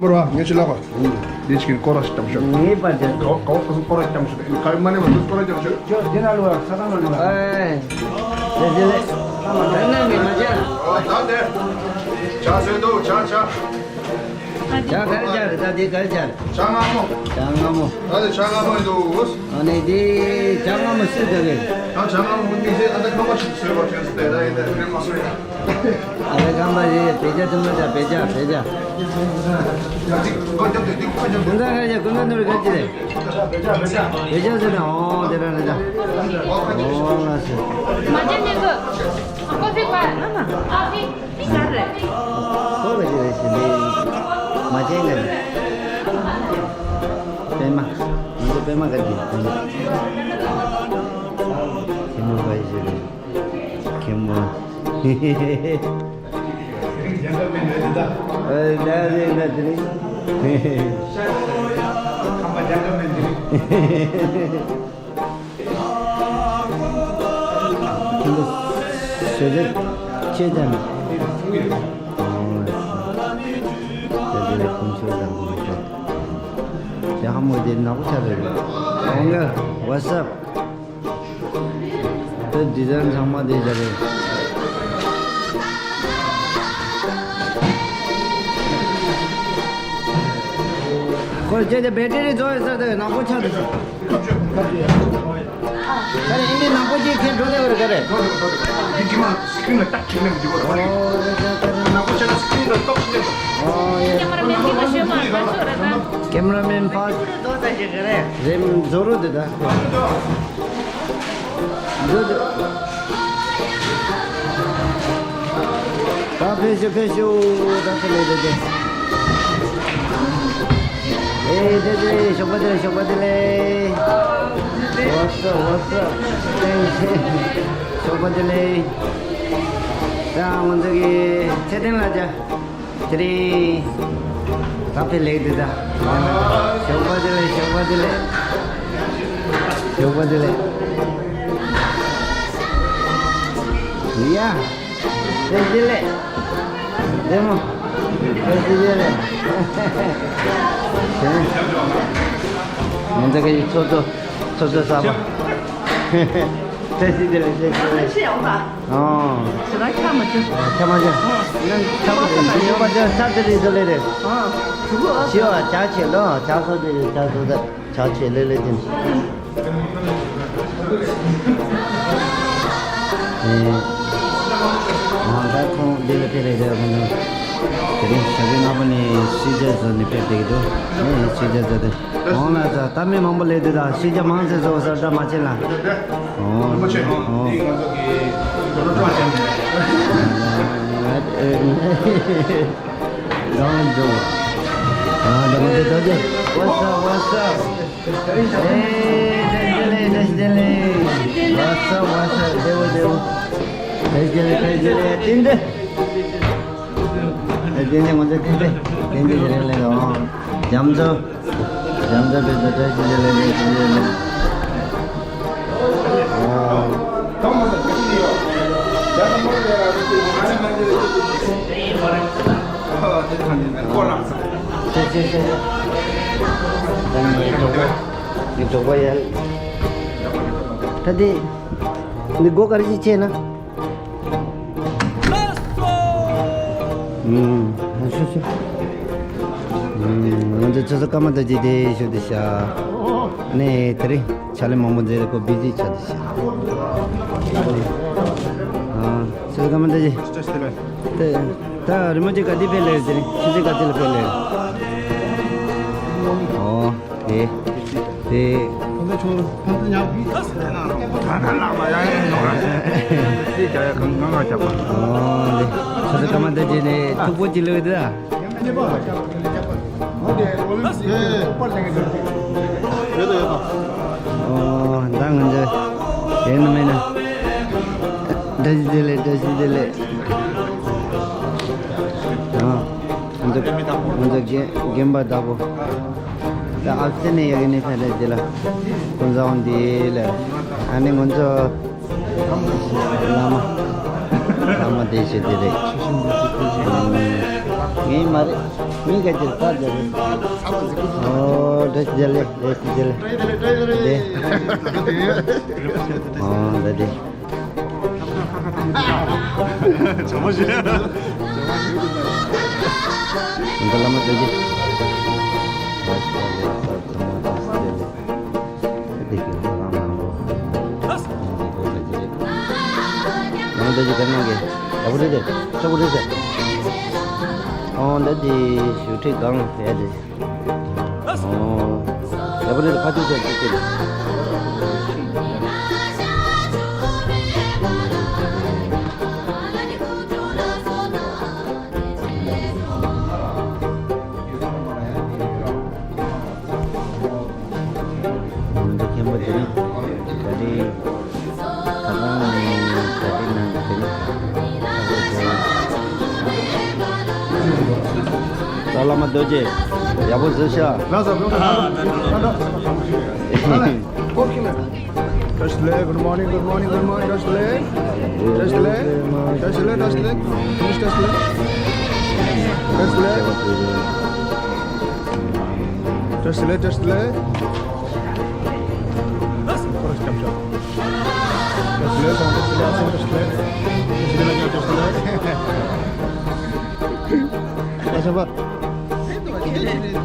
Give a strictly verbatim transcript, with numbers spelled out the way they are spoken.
མོར་བ་ངས་ཅི་ལབ་པ། འདི་ཅིག་གིན་སྐོར་ར་ཞིག་བཀྲམ་ཤོག་ངེས་པར་དུ། གོ་གོ་སྐོར་ར་བཀྲམ་ཤོག་ཁ་མ་ནས་མ་དུ་སྐོར་ར་བཀྲམ་ཤོག་ཅོ་འདི་ན་ལུ་བ་ས་ཁང་ལ་ལུ་བ། ཨེ། དེ་དེ་ལས། ད་ནང་གི་མ་བྱ། ཨོ་ད་དེ། ཇ་ཟེར་འདུག་ཇ་ཇ། ཇ་ག་རེ་ཇ་རེད། ད་དེ་ག་རེ་ཇ་རེད། ཇ་མངར་མོ། ཇ་མངར་མོ། ད་དེ་ཇ་མངར་མོ་ཡིན་འདུག་ཨ་ནི་དེ་ཇ་མངར་མོ་སུས་ཟ་གི། ད་ཇ་མངར་མོ་མི་ཟེར། ཨ་ད་ཁ་མ་ཞིག་ཟེར་བ་དྲན་སོང་། དེ་ད་ཡིན་ད་ཡིན་མ་སོང་ཡ། ཨ་ལེ་ཁམས་པ་རེད། བེ་ཇ་དུ་མ་ད་བེ་ཇ་བེ་ཇ། ཀུན་དགའ་ཁ་ཅིག་ཀུན་དགའ་ནོར་ཁ་ཅིག་རེད། བེ་ཇ་ཟེར་ན་ཨོ་དེ་རང་རེད་ད། ཨོ་ལ་ཟེར། མ་ཇེ་ནེ་གི་ཀོ་ཕི་པ་ན་ན་ཨ་ཕི་ཕི་ཟ་རེད། ཁོ་ག་ཅི་རེད་ཞེས་ལེ། མ་ཇེ་ནེ་གི་པད་མ། ང་ཚོ་པད་མ་ག་ཅིག་ཁྱེད་མོ་ག་ཅི་རེད། ཁྱེད་མོ། ཨ་ད་རེད་ན་དེ་རེད། ཁྱེད་མོ་ཟེར་ཏེ་ཁྱེད་ཀྱང་། ཨོ་ད་དེ་རེད། ཁོང་ཚོ་ལ་མི་འགྲོ། ཡ་ཧ་མོ་དེ་ནག་པོ་ཆགས་རེད། ཨོ་ང་What's up། དེ་ཌི་ཛའིན་ཚང་མ་དེ་ཆགས་རེད། ཁོ་ཅེ་དེ་བེ་ཊི་རི་རྫོགས་ཡོད་ས་དེ་ནག་པོ་ཆགས་རེད། ཁ་རེད་ཨིན་ནི་ནག་པོ་ཅིག་ཁྱེད་འགྲོ་དེ་བར་ག་རེད། འདི་ཅི་མ་སི་ཀིན་ལ་ཏག་ཅིག་ལེན་འདི་བར་ག་རེད། ནག་པོ་ཆགས་ན་སི་ཀིན་ལ་ཏོག་ཅིག་ལེན། ཨོ་ཡ། ཀེ་མ་ར་མེན་འདི་མ་ཤོད་མ་ང་ཚོ་རེད་ད། ཀེ་མ་ར་མེན་ཕ་རེམ་བཟོ་རོ་དེ་ད། འདི་འདི། ད་ཕེབས་ཤོག་ཕེབས་ཤོག་ད་ཕེབས་ལེ་དེ་དེ། ཨེ་དེ་དེ་ཞོགས་པ་དེ་ལེ། ཞོགས་པ་དེ་ལེ། What's up, what's up? ཞོགས་པ་དེ་ལེ། ད་ང་ཚོ་གི་ཚེ་བརྟན་ལ་ཅ། དེ་རིང་ད་ཕེབས་ལེ་དེ་ད། ཞོགས་པ་དེ་ལེ། ཞོགས་པ་དེ་ལེ། ཞོགས་པ་དེ་ལེ། ཡ། བཀྲ་ཤིས་བདེ་ལེགས། བདེ་མོ། བཀྲ་ཤིས་བདེ་ལེགས། ང་ཚོ་གི་ཚོགས་གཙོ། ཚོགས་གཙོ་གསར་པ། བཀྲ་ཤིས་བདེ་ལེགས། བཀྲ་ཤིས་བདེ་ལེགས། ཨོ། ཆ་མ་ཆ། ཆ་མ་ཆ་དེ་རེད། ཟོ་ལེ་རེད། ཤི་བ་ཇ་ཆེ་ལོ། ཇ་སོ་དེ་རེད། ཇ་སོ་དེ། ཆ་ཆེ་ལེ་ལེ་ཅན། ཨེ། ང་ད་ཁོང་འདི་ལ་ཕེབས་རེད་ཟེར་ཁོང་ཚོ། དེ་རིང་ཞག་གི་སྔ་པོ་ནས་སུས་ཇ་བཟོ་ནས་ཕེབས་བསྡད་ཀྱི་འདུག་ངས་སུས་ཇ་བཟོ་དེ། འོང་ལ་ཟ། ད་མི་མང་པོ་སླེབས་འདུག་ད་སུས་ཇ་མང་ཙམ་བཟོ་ཟེར་ད་མ་བྱེད་ལ། འོང་། རིན་པོ་ཆེ། འོང་། འདི་ང་ཚོ་གི་རོ་ཀྲོ་ཅན། ཨེ། ཨེ། ཨེ། ཨེ། ཨེ། ཨེ། ཨེ། ཨེ། What's up, what's up? ཨེ། བཀྲ་ཤིས་བདེ་ལེགས། བཀྲ་ཤིས་བདེ་ལེགས། What's up, what's up? བདེ་པོ་བདེ་པོ། བཀྲ་ཤིས་བདེ་ལེགས། བཀྲ་ཤིས་བདེ་ལེགས། བཀྲ་ཤིས་བདེ་ལེགས། ཨེ། བཀྲ་ཤིས་བདེ་ལེགས། ང་ཚོ་བཀྲ་ཤིས་བདེ་ལེགས། བཀྲ་ཤིས་བདེ་ལེགས་ལེ་ལོ། རྒྱ་མཚོ། རྒྱ་མཚོ་བཀྲ་ཤིས་བདེ་ལེགས། བཀྲ་ཤིས་བདེ་ལེགས། ཨོ། ཤེས་ཤེས་ཤེས། ད་ངའི་གྲོགས་པོ། ངའི་གྲོགས་པོ་ཡ། ད་དེ། འདི་སྒོ་ག་རེ་ཞིག་ཕྱེ་ན། ཨུམ། ཨ་ཤོ་ཤོ། ཨུམ། ང་ཚོ་ཆུ་ཚོད་སྐར་མ་ད་ཅི་དེ་ཤོད་དེ་ཤ། ནས་དེ་རིང་ཕྱག་ལས་མང་པོ་མཛད་རེ་ཁོ་བི་ཟི་ཆགས་དེ་ཤ། ཨ། ཆུ་ཚོད་སྐར་མ་ད་ཅི། ད་ད་རི་མོ་ཅིག་ག་དེ་ཕེབས་ལེ་དེ་རིང་ཆུ་ཚོད་ག་དེ་ལ་ཕེབས་ལེ། ཨོ། དེ། དེ། ཨོ་ལེ། ཆུ་ཚོད་སྐར་མ་དེ་རྗེས་ནས་ཐུག་པོ་ཅི་ལོས་དེ། ཨོ་ད་ང་ཚོ་ཡིན་ནམ་མིན་ན། བཀྲ་ཤིས་བདེ་ལེགས། བཀྲ་ཤིས་བདེ་ལེགས། ཨ། ང་ཚོ་ང་ཚོ་རྒན་རྒན་པ་བདག་པོ། ད་ཨ་ཕི་ནས་ཡ་གི་ནས་ཕེབས་རེད་དེ་ལ། ཀུན་བཟང་འདི་ལ། ཨ་ནི་ང་ཚོ་བླ་མ། བླ་མ་དེ་ཞེས་དེ་རེད། ངའི་མ་རེད། མི་ག་ཅིག་ས་རྒྱ་རེད། ཨོ་བཀྲ་ཤིས་བདེ་ལེགས། བཀྲ་ཤིས་བདེ་ལེགས། བདེ། ཨོ་ད་དེ། བྱ་མོ་ཞིག་འདི་བླ་མ་བདེ་སྐྱིད། བདེ་སྐྱིད་ལྷ་ཁང་ནང་ལོགས། ནང་ལོགས་ཀྱི་གར་ནང་གི་ཡག་པོ་རེད་དེ། ཡག་པོ་རེད་དེ། ཨོ་འདི་དེ་ཞུ་ཁྲིད་སྒང་ལ་ཕེབས་རེད། ཨོ་ཡག་པོ་རེད་དེ། ཕ་ཚུལ་ཚོ་ཅིག་ཅིག་འདི་མཁན་པོ་དེ་ནི་ག་རེ། ཁ་སང་ནས་ག་རེ་ནང་དེ་ནི། ད་བླ་མ་རྡོ་རྗེ་ཡག་པོ་བཟོས་ཤག་ལགས་སོ། བཀྲ་ཤིས་བདེ་ལེགས། Good morning, good morning, good morning. བཀྲ་ཤིས་བདེ་ལེགས། བཀྲ་ཤིས་བདེ་ལེགས། བཀྲ་ཤིས་བདེ་ལེགས། བཀྲ་ཤིས་བདེ་ལེགས། བཀྲ་ཤིས་བདེ་ལེགས། བཀྲ་ཤིས་བདེ་ལེགས། བཀྲ་ཤིས་བདེ་ལེགས།